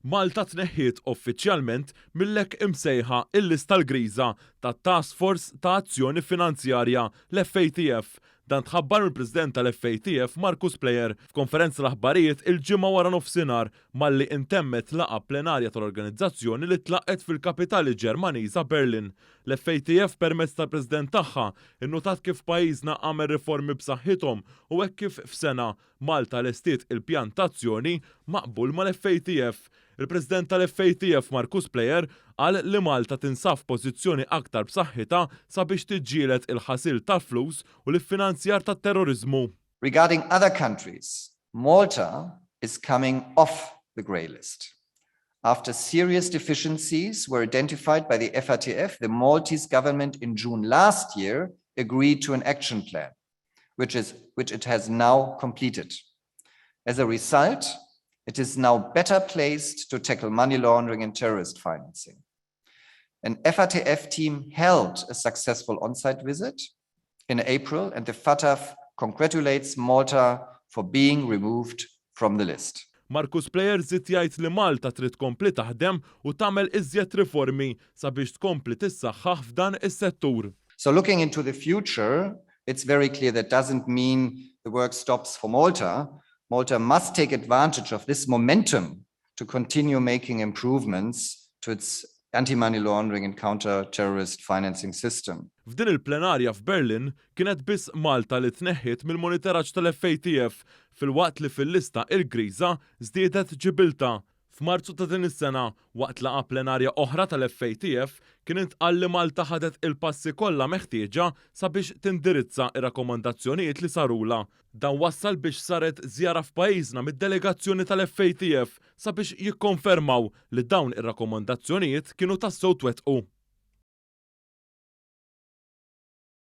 Malta tneħħiet uffiċjalment mill-hekk imsejħa il-lista l-griża tat-Task Force ta' Azzjoni Finanzjarja, l-FATF. Dan tħabbar mill-President tal-FATF Markus Pleyer f'konferenza l-aħbarijiet il-Ġimgħa waranofsinhar malli intemmet laqgħa plenarja tal-organizzazzjoni li tlaqqgħet fil-kapitali Ġermaniża Berlin. L-FATF permezz tal-President tagħha innutat kif pajjiżna għamel riformi b'saħħithom u hekk kif f'sena Malta lestiet il-pjan ta' azzjoni maqbul mal-FATF. Il-President tal-FATF Markus Pleyer qal li Malta tinsab f'pożizzjoni aktar b'saħħitha sabiex tiġġieled il-ħasil tal-flus u l-iffinanzjar tat-terroriżmu. Regarding other countries, Malta is coming off the grey list. After serious deficiencies were identified by the FATF, the Maltese government in June last year agreed to an action plan, which it has now completed. As a result, it is now better placed to tackle money laundering and terrorist financing. An FATF team held a successful on-site visit in April, and the FATF congratulates Malta for being removed from the list. Markus Pleyer żied jgħid li Malta trid tkompli taħdem u tagħmel iżjed riformi sabiex tkompli tissaħħaħ f'dan is-settur. So looking into the future, it's very clear that doesn't mean the work stops for Malta. Malta must take advantage of this momentum to continue making improvements to its anti-money laundering and counter-terrorist financing system. F'din il-plenarja f'Berlin kienet biss Malta li tneħħiet mill-monitoraġġ tal-FATF, filwaqt li fil-lista il-griża żdiedet Ġibilta. F'Marzu ta' din is-sena, waqt laqgħa plenarja oħra tal-FATF, kien intqal li Malta ħadet il-passi kollha meħtieġa sabiex tindirizza ir-rakkomandazzjonijiet li sarula. Dan wassal biex saret żjara f'pajjiżna mid-delegazzjoni tal-FATF sabiex jikkonfermaw li dawn ir-rakkomandazzjonijiet kienu tassew twettqu.